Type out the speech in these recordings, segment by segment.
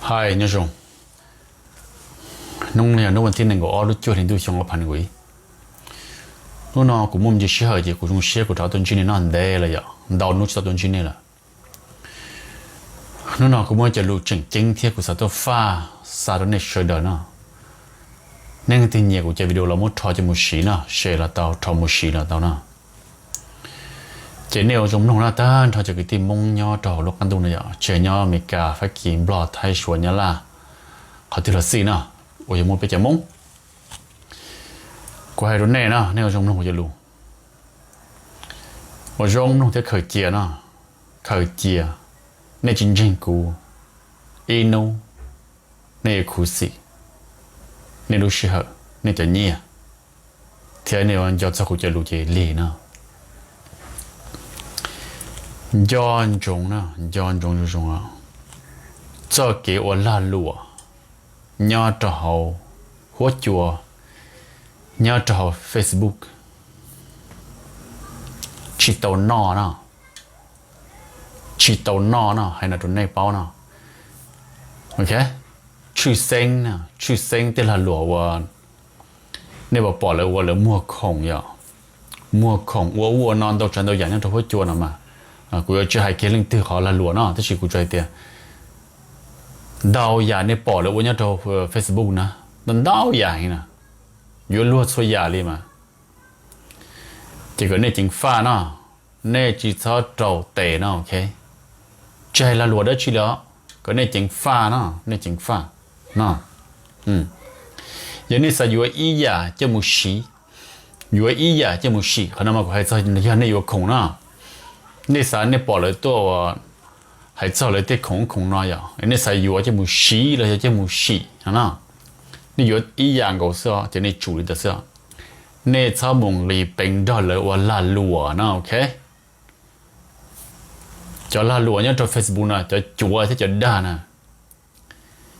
Hais nyob zoo, hnub no yog hnub vas thib nees nkaum ob lub cuaj hli ntuj xyoo ob phav nees nkaum ib. Hnub no kuv muaj me ntsis sij hawm ces kuv zoo siab kuv rov tuaj ntsib nej no ntev lawm yom, ntau hnub tsis tau tuaj ntsib nej lawm. Hnub no kuv muaj cov lus tseem ceeb thiab kuv xav tuaj faj xa rau nej sawv daws no. Nej leej twg nyiam kuv cov video los muab rho coj mus siv no, share los tau, rho mus siv los tau no. Ces nej ua zoo mloog no, tag nrho cov kwv tij Hmoob nyob rau hauv lub qab ntuj no yom, tsis hais nyob Amelikas, Fab Kis, Nplog, Thaib, Suav, Nyab Laj, qhov twg los xij no, uas yog muaj peb cov Hmoob. Kuv hais rau nej no, nej ua zoo mloog kuv cov lus, ua zoo mloog thiab khaws cia no, khaws cia. Nej tsis ntseeg kuv, ib hnub nej yuav khuv xim nej lub sij hawm, nej cov nyiaj, thiab nej yuav nco txog kuv cov lus ces lig no. Nco ntsoov no, nco ntsoov zoo zoo os, txoj kev ua lag luam nyob rau hauv huab cua, nyob rau hauv Facebook tsis tau noj no, tsis tau noj no, hais no rau nej paub no. Ok, tshwj xeeb, tshwj xeeb tej lag luam uas nej puas pom lawv ua, lawv muag khoom yom, muag khoom ua ub ua no ntau tsav ntau yam nyob rau huab cua no mas, kuv yuav tsis hais kiag leej twg qhov lag luam no, tab sis kuv tsuas hais tias ntau yam nej pom lawv ua nyob rau Facebook na, ntau ntau yam heev na, yuav luag txhua yam li mas. Ces kom nej ceev faj no, nej tsis txhob raus tes no, ok. Tsis hais lag luam dab tsi li os, kom nej ceev faj no, nej ceev faj no. Yog nej xav yuav ib yam coj mus siv, yuav ib yam coj mus sim, qhov no mas kuv hais txog yog nej yuav khoom no, nej xav, nej pom lawv tuaj ua, hais txog lawv tej khoom khoom no yom, nej xav yuav coj mus siv los yog coj mus sim no, nej yuav ib yam nkaus xwb os, ces nej tsum li ntawd xwb os. Nej txhob mus nqis peev nrog lawv ua lag luam no, ok. Cov lag luam nyob rau Facebook no, cov cuav thiab cov dag na,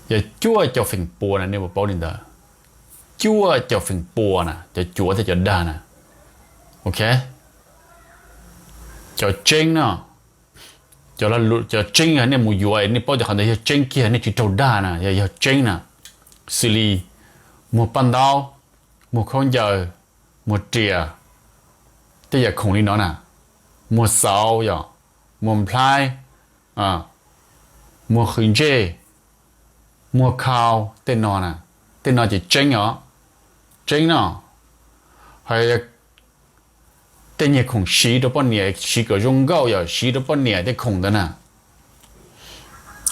yog cuaj caum feem pua na, nej puas paub li ntawd? Cuaj caum feem pua na, cov cuav thiab cov dag na, ok. Cov tseeb no, cov tseeb yog nej mus yuav, nej paub tias qhov ntawd yog tseeb kiag, nej tsis raug dag na, yog, yog tseeb na. Xws li muag paj ntaub, muag khaub ncaws, muag riam, tej yam khoom li no na, muag xauv yom, muag nplhaib, muag qhwv ntsej, muag khau, tej no na, tej no ces tseeb os, tseeb no. Hos tej nyuag khoom siv rau poj niam, siv kom zoo nkauj yom, siv rau poj niam tej khoom ntawd na,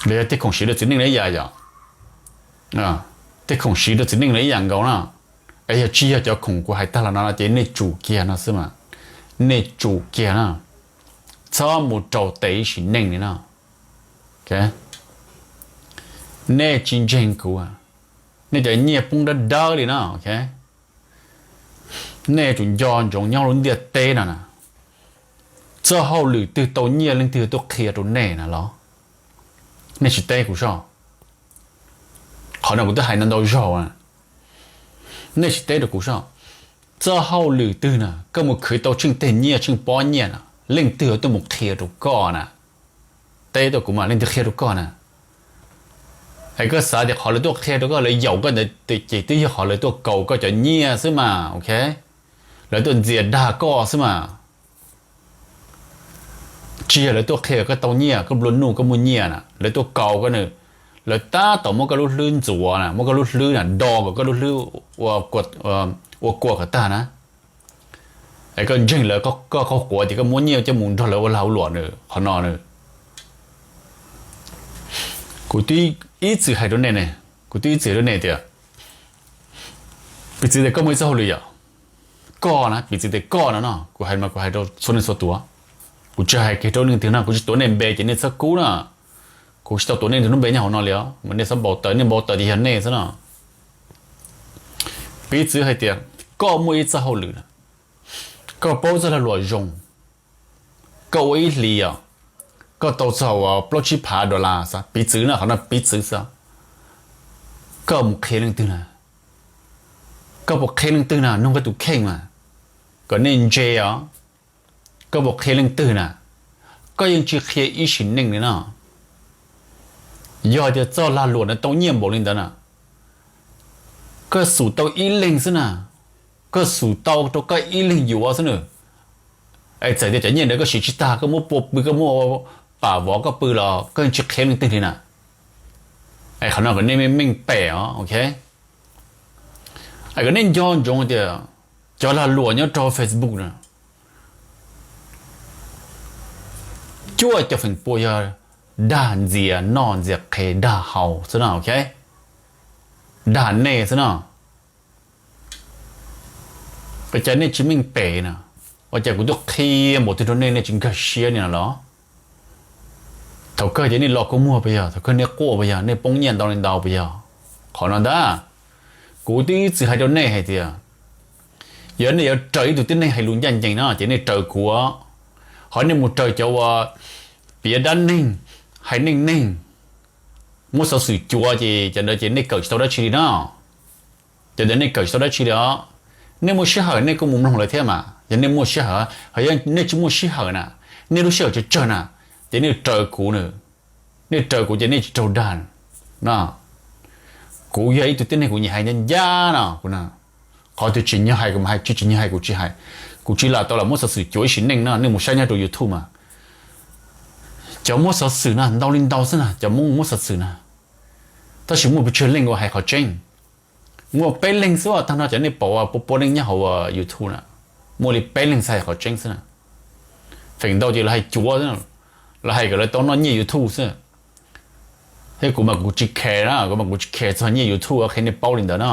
los yog tej khoom siv rau txiv neej los ib yam yom, tej khoom siv rau txiv neej los ib yam nkaus na. Es yog tsis yog cov khoom kuv hais tag los no no ces nej tsum kiag no xwb mas, nej tsum kiag na, txhob mus raus tes ib sim neej li no. Nej tsis ntseeg kuv, nej cov nyiaj poob dawb dawb li no, ok. Nej yuav tsum nco ntsoov nyob lub ntiaj teb no na, txoj hauj lwm twg tau nyiaj leej twg tuaj qhia rau nej na los? Nej tsis teb kuv soj. Qhov no kuv twb hais ntau ntau zaug na, nej tsis teb rau kuv soj. Txoj hauj lwm twg na koj mus khwv tau tsheej teg nyiaj tsheej pob nyiaj na, leej twg tuaj mus qhia rau koj na? Teb tuaj kuv mas, leej twg qhia rau koj na? Es koj xav tias qhov lawv tuaj qhia rau koj, lawv yaum koj ntawd ces twb yog qhov lawv tuaj kaus koj cov nyiaj xwb mas, ok. Lawv tuaj ntxias dag koj xwb mas. Tsis yog lawv tuaj qhia koj tau nyiaj, koj nplua nuj koj muaj nyiaj na, lawv tuaj kaus koj na. Lawv tab tom muab koj lub hlwb ntxuav na, muab koj lub hlwb na do kom koj lub hlwb ua kua kom tag na. Es koj ntseeg lawv, koj qaug quav tias koj muab nyiaj coj mus nrog lawv ua lag ua luam na, qhov no na. Kuv twb ib txwm hais rau nej ne, kuv twb ib txwm hais rau nej tias, piv txwv tias koj muaj ib txoj hauj lwm yom, koj na, piv txwv tias koj no no, kuv hais mas kuv hais rau txhua leej txhua tus, kuv tsis hais kiag rau leej twg no, kuv tsis tuav nej npe ces nej txhob kub na. Kuv tsis tau tuav nej tus hlub npe nyob hauv no li os, mas nej txhob npau taws, nej npau taws ces yog nej xwb no. Piv txwv hais tias koj muaj ib txoj hauj lwm na, koj paub txoj lag luam zoo, koj ua ib hlis os, koj tau txog plaub tsib phav dollar xwb, piv txwv na, qhov no piv txwv xwb. Koj mus qhia leej twg na? Koj puas qhia leej twg na? Nug koj tus kheej mas, kom nej ntse os. Koj puas qhia leej twg na? Koj yeej tsis qhia ib sim neej li no. Yog tias txoj lag luam no tau nyiaj npaum li ntawd na, koj xum tau ib leeg xwb na, koj xum tau rau koj ib leeg yuav xwb na. Es txawm tias cov nyiaj ntawd koj siv tsis tag, koj muab pua pw, koj muab pam vov koj pw los koj yeej tsis qhia leej twg li na. Es qhov no kom nej meej meej pem os, ok. Es kom nej nco ntsoov tias cov lag luam nyob rau Facebook na, cuaj caum feem pua yog dag ntxias noj ntxias qhe, dag haus xwb no, ok. Dag nej xwb no. Ua cas nej tsis meej pem na? Ua cas kuv twb qhia npaum twg rau nej, nej tsis nkag siab li no los? Thaum kawg ces nej los kua muag puas yog? Thaum kawg nej quaj puas yog? Nej poob nyiaj ntau li ntau puas yog? Qhov no ntag, kuv twb ib txwm hais rau nej hais tias, yog nej yuav raws ib tug tib neeg hais lus ncaj ncees no ces nej raws kuv, ho nej mus raws cov uas piav dab neeg, hais neej neeg, muab xov xwm cuav ces cov ntawd ces nej kawm tsis tau dab tsi li no. Cov ntawd nej kawm tsis tau dab tsi li os. Nej muaj sij hawm nej kuj mus mloog lawv thiab mas, yog nej muaj sij hawm. Ho yog nej tsis muaj sij hawm na, nej lub sij hawm tsawg tsawg na, ces nej raws kuv na. Nej raws kuv ces nej tsis raug dag no. Kuv yog ib tug tib neeg kuv nyiam hais ncaj ncaj no, qhov twg tsim nyog hais kuv mam hais, tsis tsim nyog hais kuv tsis hais. Kuv tsis lam tau lam muab xov xwm cuav ib sim neej no, nej mus saib nyob rau YouTube mas, cov muab xov xwm na ntau li ntau xwb na, cov Hmoob muab xov xwm na. Tab sis muaj pes tsawg leej uas hais qhov tseeb? Muaj peb leeg xwb, tag nrho cov nej pom pua pua leej nyob hauv YouTube na, muaj li peb leeg xwb hais qhov tseeb xwb na. Feem ntau ces lawv hais cuav, lawv hais kom lawv tau noj nyiaj YouTube xwb. Thiab kuv mas kuv tsis care na, kuv mas kuv tsis care txog nyiaj YouTube, qhia nej paub li ntawd no.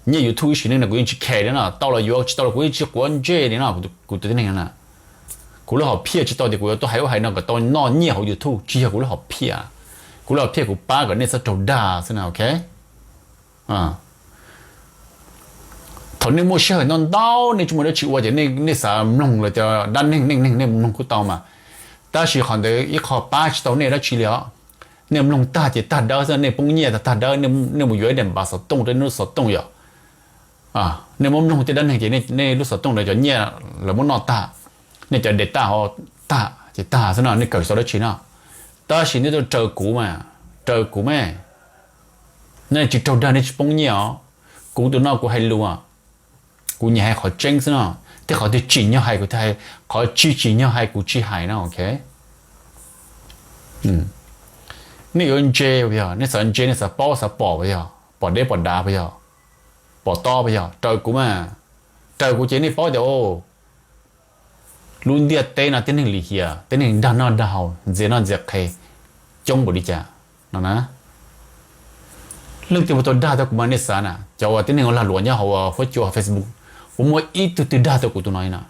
Nyiaj YouTube ib sim neej no kuv yeej tsis care li no, tau los yuav, tsis tau los kuv yeej tsis quav ntsej li no, kuv tus tib neeg na. Kuv lub hom phiaj tsis tau tias kuv yuav tuaj hais ub hais no kom tau noj nyiaj hauv YouTube, tsis yog kuv lub hom phiaj. Kuv lub hom phiaj kuv pab kom nej txhob raug dag xwb na, ok. Thaum nej muaj sij hawm ntau ntau nej tsis muaj dab tsi ua ces nej xav mloog lawv cov dab neeg neej neeg, nej mloog kuj tau mas. Tab sis qhov ntawd ib qho pab tsis tau nej dab tsi li os. Nej mloog tag ces tag dawb xwb, nej poob nyiaj tag tag dawb, nej mus yuav ib daim npav xov tooj rau nej lub xov tooj yom. Nej muab mloog tej dab neeg ces nej lub xov tooj ntawd cov nyiaj lawv muab noj tag, nej cov data ho tag ces tag xwb no, nej kawm tsis tau dab tsi no. Tab sis nej tuaj raws kuv mas, raws kuv mas, nej tsis raug dag, nej tsis poob nyiaj os. Kuv tus no kuv hais lus, kuv nyiam hais qhov tseeb xwb no. Tej qhov twg tsim nyog hais kuv thiaj hais, qhov tsis tsim nyog hais kuv tsis hais no, ok. Nej yuav ntse puas yog? Nej xav ntse, nej xav paub xav pom puas yog? Pom deb pom dav puas yog? Pom tob puas yog? Raws kuv mas. Raws kuv ces nej paub tias lub ntiaj teb no tib neeg lim hiam, tib neeg dag noj dag haus, ntxias noj ntxias qhe coob npaum li cas no na. Leej twg puas tau dag tau kuv mas nej xav na, cov uas tib neeg ua lag luam nyob hauv huab cua Facebook, puas muaj ib tug twg dag tau kuv tus no li no?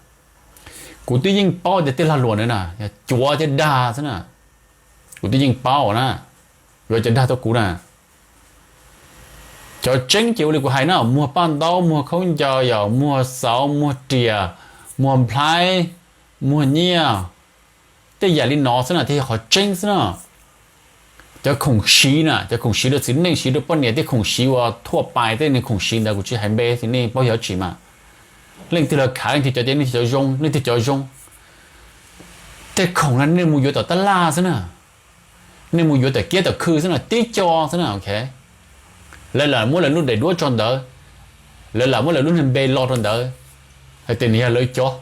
Kuv twb yeej paub tias tej lag luam ntawd na yog cuav thiab dag xwb na. Kuv twb yeej paub na, yuav cas dag tau kuv na. Cov tseeb ces ua li kuv hais na, muag paj ntaub, muag khaub ncaws, yog muag xauv, muag riam, muag nplhaib, muag nyiaj, tej yam li no xwb na thiaj yog qhov tseeb xwb na. Cov khoom siv na, cov khoom siv rau txiv neej, siv rau poj niam, tej khoom siv uas thuaj pais, tej neeg khoom siv ntawd kuv tsis hais npe, nej paub yog tsis mas. Leej twg los khav, leej twg cov ces leej twg cov zoo, leej twg cov zoo. Tej khoom no nej mus yuav tom tab laj xwb na, nej mus yuav tom kiab tom khw xwb na, tib co xwb na, ok. Lawv lam muab lawv lub daim duab tso ntawd, lawv lam muab lawv lub niag npe lo rau ntawd, hais tias nws yog lawv cov,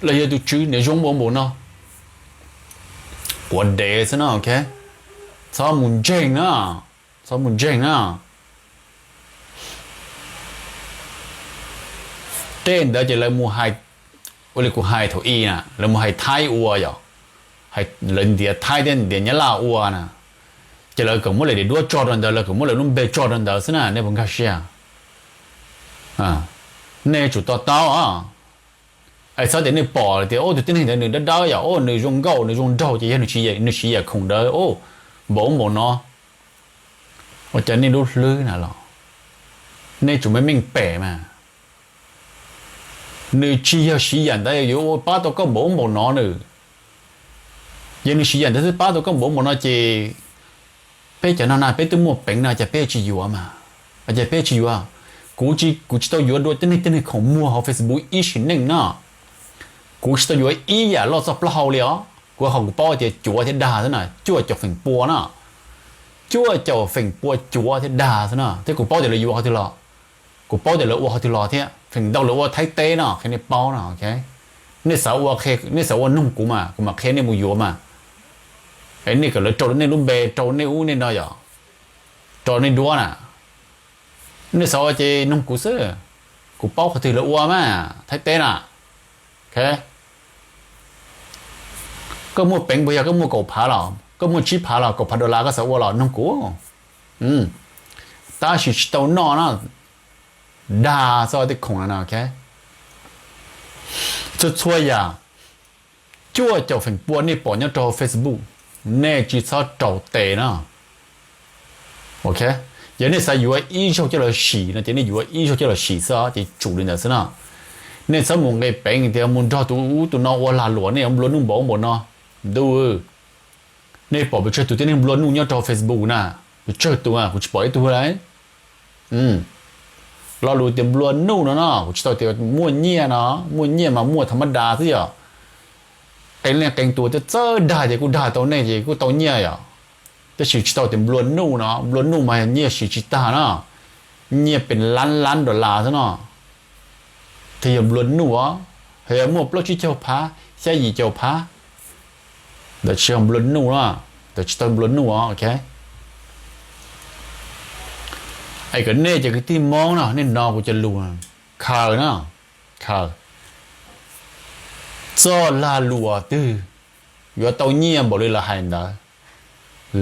lawv yog tus tswv, nws zoo npaum npaum no. Quav dev xwb no, ok. Txhob mus ntseeg na, txhob mus ntseeg na. Tej ntawd ces lawv mus hais, ua li kuv hais thaum ub na, lawv mus hais Thaib ua yom, lawv ntiav Thaib thiab ntiav Nyab Laj ua na, ces lawv kom muab lawv daim duab tso rau ntawd, lawv kom muab lawv lub npe tso rau ntawd xwb na, nej puas nkag siab? Nej yuav tsum to taub. Es txhob tias nej pom tias tus tib neeg ntawd nws dawb dawb yom, nws zoo nkauj, nws zoo nraug, ces yog nws siv yam khoom ntawd npaum ub npaum no. Ua cas nej lub hlwb na los? Nej tsum meej meej pem mas. Nws tsis yog siv yam ntawd yuav ua pab tau koj npaum ub npaum no nws. Yog nws siv yam ntawd twb pab tau koj npaum ub npaum no ces peb cov no na peb twb muaj peev no ces peb tsis yuav mas. Ces peb tsis yuav. Kuv, kuv tsis tau yuav dua tej neeg, tej neeg khoom muag hauv Facebook ib sim neej no. Kuv tsis tau yuav ib yam loj txoj plaub hau li os. Qhov kuv paub tias cuav thiab dag xwb na, cuaj caum feem pua na. Cuaj caum feem pua cuav thiab dag xwb na, thiab kuv paub tias lawv yuav qhov twg los, kuv paub tias lawv ua qhov twg los thiab, feem ntau lawv ua Thaib teb no, qhia nej paub no. Nej xav ua, nej xav ua nug kuv mas kuv mam qhia nej mus yuav mas. Es nej kom lawv rau nej lub npe, rau nej ub nej no yom, rau nej duab na. Nej xav ua ces nug kuv xwb, kuv paub qhov twg lawv ua mas Thaib teb na. Koj muaj peev puas yog koj muaj kaum phav los, koj muaj tsib phav los, kaum phav dollar koj xav ua los nug kuv. Tab sis tsis tau noj na, dag xwb tej khoom no. Txhua txhua yam, cuaj caum feem pua nej pom nyob rau Facebook, nej tsis txhob rau tes na. Yog nej xav yuav ib zaug coj los sim no ces nej yuav ib zaug coj los sim xwb ces tsum li ntawd xwb na. Nej txhob mus nqis peev tias mus nrog tus ub tus no ua lag luam, nej yuav nplua nuj npaum ub npaum no. Ntuj, nej pom pes tsawg tus tib neeg nplua nuj nyob rau Facebook na? Pes tsawg tus? Kuv tsis pom ib tug li. Lo lus tias nplua nuj no no kuv tsis tau tias muaj nyiaj no, muaj nyiaj mas muaj tha mab da xwb yom. Qee leej qee tus twb txawj dag ces kuj dag tau nej ces kuj tau nyiaj yom. Tab sis tsis tau tias nplua nuj no, nplua nuj mas yog nyiaj siv tsis tag no, nyiaj pes lab lab dollar xwb no. Thiaj yog nplua nuj os. Yog muaj plaub tsib caug phav, xya yim caum phav, ntawd tsis yog nplua nuj no, ntawd tsis tau nplua nuj os. Es kom nej cov kwv tij Hmoob no nej hnov kuv cov lus, khaws no, khaws, txoj lag luam twg yuav tau nyiaj npaum li lawv hais ntawd,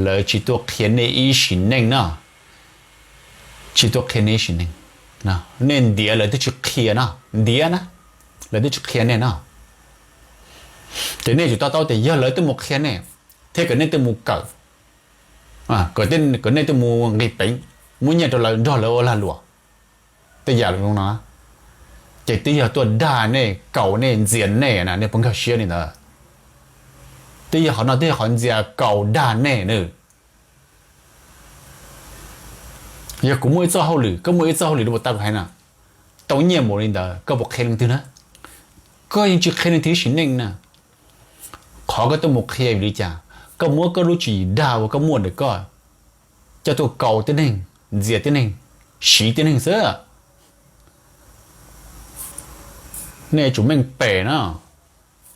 lawv tsis tuaj qhia nej ib sim neej no. Tsis tuaj qhia nej ib sim neej. Nej ntiav lawv twb tsis qhia no, ntiav na, lawv twb tsis qhia nej no. Ces nej yuav to taub tias yog lawv twb mus qhia nej, thiab kom nej twb mus kawm, kom nej twb mus nqis peev, muab nyiaj rau lawv nrog lawv ua lag luam, tej yam li no, ces twb yog tuaj dag nej, kaus nej, ntxias nej na, nej puas nkag siab li ntawd? Twb yog qhov no twb yog qhov ntxias kaus dag nej na. Yog kuv muaj ib txoj hauj lwm, koj muaj ib txoj hauj lwm li puas tau kuv hais na, tau nyiaj npaum li ntawd koj puas qhia leej twg na? Koj yeej tsis qhia leej twg ib sim neej na. Qhov koj tuaj mus qhia vim li cas? Koj muab koj lub tswv yim dag uas koj muaj ntawm koj coj tuaj kaus tib neeg, ntxias tib neeg, siv tib neeg xwb. Nej yuav tsum meej pem na.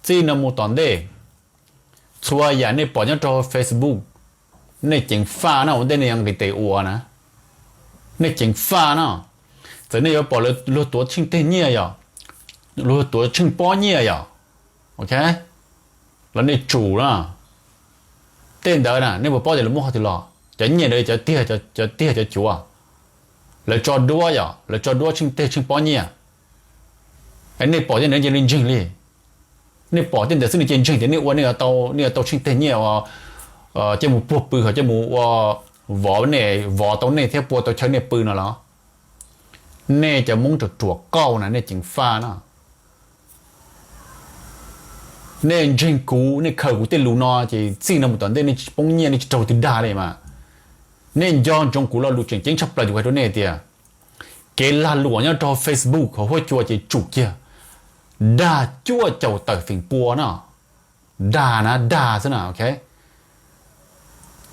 Txij no mus tom ntej, txhua yam nej pom nyob rau Facebook, nej ceev faj no, ua ntej nej yuav nqis tes ua na, nej ceev faj no. Txawm nej yuav pom luag tuav tsheej teg nyiaj yom, luag tuav tsheej pob nyiaj yom, ok, los nej tsum na. Tej ntawd na nej puas paub tias lawv muab qhov twg los? Cov nyiaj ntawd cov tiag, cov tiag cov cuav. Lawv tso duab yom, lawv tso duab tsheej teg tsheej pob nyiaj. Nej pom tej ntawd cia li ntseeg li. Nej pom tej ntawd xwb nej cia li ntseeg tias nej ua, nej yuav tau tsheej teg nyiaj, cia mus puag pw, ho cia mus ua, vov nej, vov tau nej thiab pua tau chaw nej pw no los? Nej cov Hmoob ruam ruam qauj na, nej ceev faj no. Nej ntseeg kuv, nej khaws kuv tej lus no ces txij no mus tom ntej nej tsis poob nyiaj, nej tsis raug twg dag li mas. Nej nco ntsoov kuv lo lus tseem ceeb tshaj plaws kuv hais rau nej tias, kev lag luam nyob rau Facebook hauv huab cua ces tsum kiag, dag cuaj caum tawm feem pua no. Dag na, dag xwb na, ok.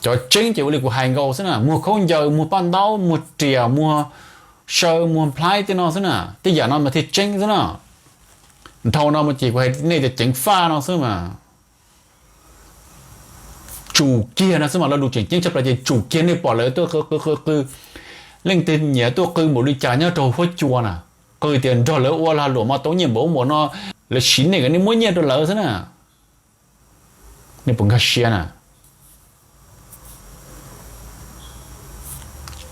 Cov tseeb ces ua li kuv hais nkaus xwb na, muag khaub ncaws, muag paj ntaub, muag riam, muag saw, muag nplhaib tej no xwb na, tej yam no mas thiaj tseeb xwb na. Dhau no mas ces kuv hais nej tias ceev faj no xwb mas. Tsum kiag no xwb mas, lo lus tseem ceeb tshaj plaws ces tsum kiag. Nej pom lawv tuaj qw qw qw qw, leej twg nyiam tuaj qw npaum li cas nyob rau huab cua na, qw tias nrog lawv ua lag luam mas tau nyiaj npaum ub npaum no, lawv siv nej kom nej muab nyiaj rau lawv xwb na. Nej puas nkag siab na?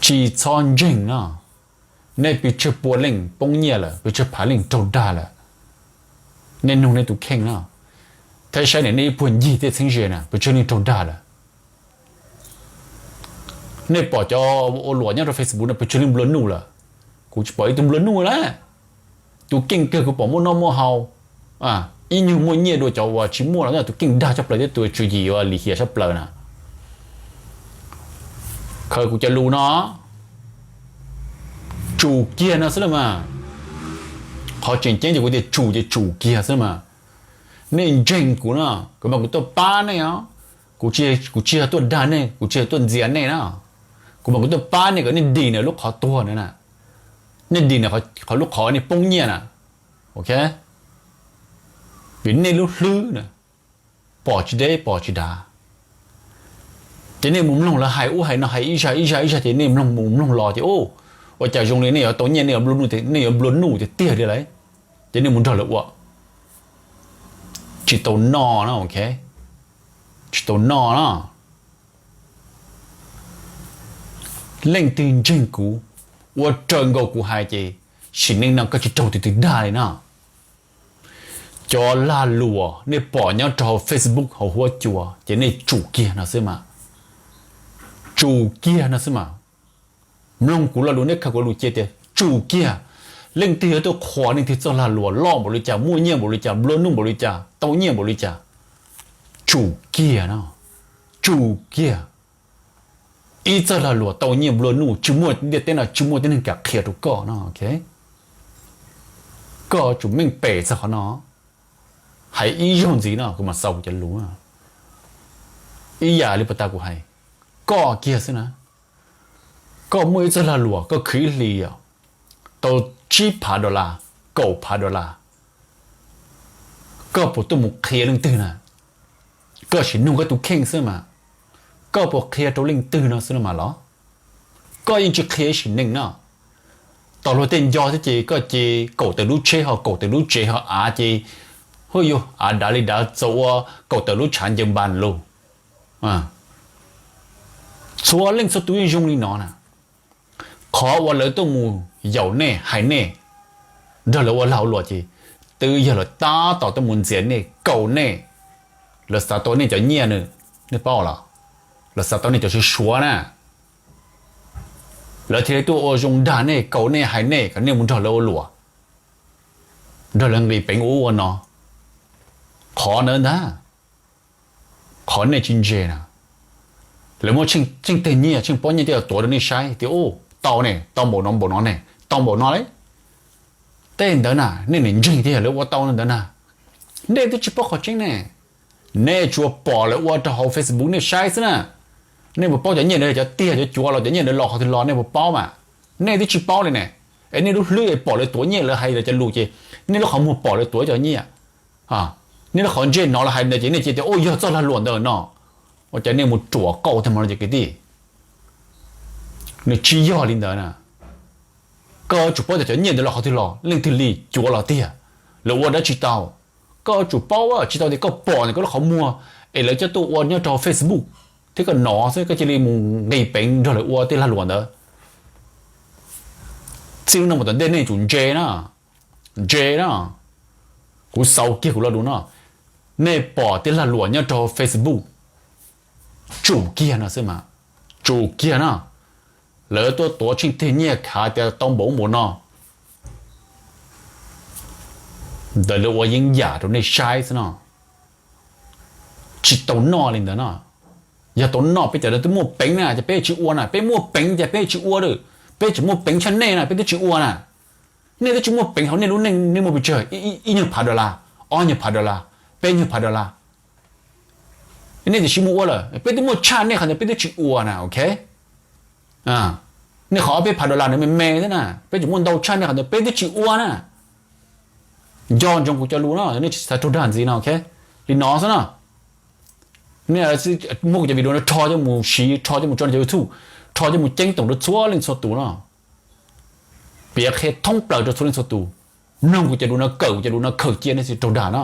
Tsis txhob ntseeg no. Nej pes tsawg pua leej poob nyiaj lawm, pes tsawg phav leej raug dag lawm? Nej nug nej tus kheej no, thiab saib nej ib puag ncig tej txheeb ze na pes tsawg leej raug dag lawm? Nej pom cov ua luam nyob rau Facebook no pes tsawg leej nplua nuj lawm? Kuv tsis pom ib tug nplua nuj lawm. Tus keej kawg kuv pom muaj noj muaj haus, ib nyuag muaj nyiaj dua cov uas tsis muaj los tus keej dag tshaj plaws thiab tus tswv yim uas lim hiam tshaj plaws na. Khaws kuv cov lus no, tsum kiag no xwb los mas. Qhov tseem ceeb ces kuv tias tsum ces tsum kiag xwb mas. Nej ntseeg kuv no, kuv mas kuv tuaj pab nej os. Kuv tsis yog tuaj dag nej, kuv tsis yog tuaj ntxias nej na. Kuv mas kuv tuaj pab nej kom nej dim ntawm lub qhov tuag na, nej dim ntawm qhov lub qhov nej poob nyiaj na. Ok, vim nej lub hlwb na, pom tsis deb pom tsis dav. Ces nej mus mloog lawv hais ub hais no, hais ib zaj ib zaj ib zaj, ces nej mloog mus mloog los ces ub, ua cas zoo li nej yuav tau nyiaj, nej yuav nplua nuj tiag tiag li lawm. Ces nej mus nrog lawv ua. Tsis tau noj na, ok, tsis tau noj na. Leej twg ntseeg kuv, ua raws nkaus kuv hais ces sim neej no koj tsis raug tus twg dag li na. Cov lag luam nej pom nyob rau hauv Facebook hauv huab cua ces nej tsum kiag no xwb mas. Tsum kiag no xwb mas. Mloog kuv lo lus, nej khaws kuv lo lus cia tias tsum kiag. Leej twg yuav tuaj qhuas leej twg txoj lag luam, loj npaum li cas, muaj nyiaj npaum li cas, nplua nuj npaum li cas, tau nyiaj npaum li cas, tsum kiag no, tsum kiag. Ib txoj lag luam tau nyiaj nplua nuj tsis muaj ntiaj teb no, tsis muaj tib neeg kam qhia rau koj no. Koj tsum meej pem txog qhov no. Hais ib zaug ntxiv no kuv mam xaus kuv cov lus. Ib yam li puag ta kuv hais, koj kiag xwb na. Koj muaj ib txoj lag luam koj khwv ib hlis tau tsib phav dollar, kaum phav dollar, koj puas tuaj mus qhia leej twg na? Koj sim nug koj tus kheej xwb mas. Koj puas qhia rau leej twg no xwb no mas los? Koj yeej tsis qhia ib sim neej no. Tau luag tej nco thiab ces koj ces kaum tawm lub tsheb ho kaum tawm lub tsev ho av ces, hu, yuav av dav li dav txaus ua kaum tawm lub tshav ncaws npas lus. Txhua leej txhua tus yeej zoo li no na. Qhov uas lawv tuaj mus yaum nej hais nej, nrog lawv ua lag ua luam ces twb yog lawv tab tom tuaj mus ntxias nej, kaum nej. Lawv xav tau nej cov nyiaj no, nej paub los? Lawv xav tau nej cov suav suav na. Lawv thiaj li tuaj ua zoo dag nej, kaum nej, hais nej kom nej mus nrog lawv ua luam, nrog lawv nqis peev ua ub ua no. Qhov ntawd ntag, qhov nej tsis ntse na. Lawv muaj tsheej teg nyiaj tsheej pob nyiaj coj los tuav rau nej saib tias, u, tau ne, tau npaum no npaum no ne, tau npaum no li. Tej ntawd na nej niaj ntseeg tias lawv ua tau ntawd na. Nej twb tsis paub qhov tseeb ne. Nej tsuas pom lawv ua rau hauv Facebook nej saib xwb na. Nej puas paub cov nyiaj ntawd cov tiag cov cuav los cov nyiaj ntawd los qhov twg los nej puas paub mas? Nej twb tsis paub li ne. Es nej lub hlwb pom lawv tuav nyiaj, lawv hais lawv cov lus ces nej lub qhov muag pom lawv tuav cov nyiaj. Nej lub qhov ntsej hnov lawv hais ntawd ces nej cia tias, u, yog txoj lag luam ntawd no. Ua cas nej mus ruam qauj tag mo no ces kwv tij, nws tsis yog li ntawd na. Koj yuav tsum paub tias cov nyiaj ntawd los qhov twg los, leej twg li, cuav los tiag, lawv ua dab tsi tau. Koj yuav tsum paub tsis tau tias koj pom ntawm koj lub qhov muag es lawv coj tuaj ua nyob rau Facebook thiab koj hnov xwb koj cia li mus nqis peev nrog lawv ua tej lag luam ntawd. Txij lub no mus tom ntej nej tsum ntse na, ntse na. Kuv xaus kiag kuv lo lus no, nej pom tej lag luam nyob rau Facebook, tsum kiag no xwb mas, tsum kiag no. Lawv tuaj tuav tsheej teg nyiaj khav tias tau npaum ub npaum no, ntawd lawv ua yeeb yam rau nej saib xwb no. Tsis tau noj li ntawd no. Yog tau noj peb cov twb muaj peev na ces peb tsis ua na, peb muaj peev ces peb tsis ua lawm, peb tsis muaj peev tshaj nej na peb twb tsis ua na. Nej twb tsis muaj peev hauv nej lub neej, nej muaj pes tsawg, ib nyuag phav dollar, ob nyuag phav dollar, peb nyuag phav dollar. Nej tiam sis mus ua lawm, peb twb muaj tshaj nej qhov ntawd peb twb tsis ua na, ok. Nej qhov ob peb phav dollar ntawd me me thiab na, peb tsis muaj ntau tshaj nej qhov ntawd peb twb tsis ua na. Nco ntsoov kuv cov lus no, nej tsis xav raug dag ntxiv no, ok. Li no xwb no. Nej muab kuv cov video no rho coj mus siv, rho coj mus tso cov YouTube, rho coj mus ceeb toom rau txhua leej txhua tus no. Piav qhia thoob plaws rau txhua leej txhua tus. Mloog kuv cov lus no, kawm kuv cov lus no, khaws cia nej tsis raug dag no.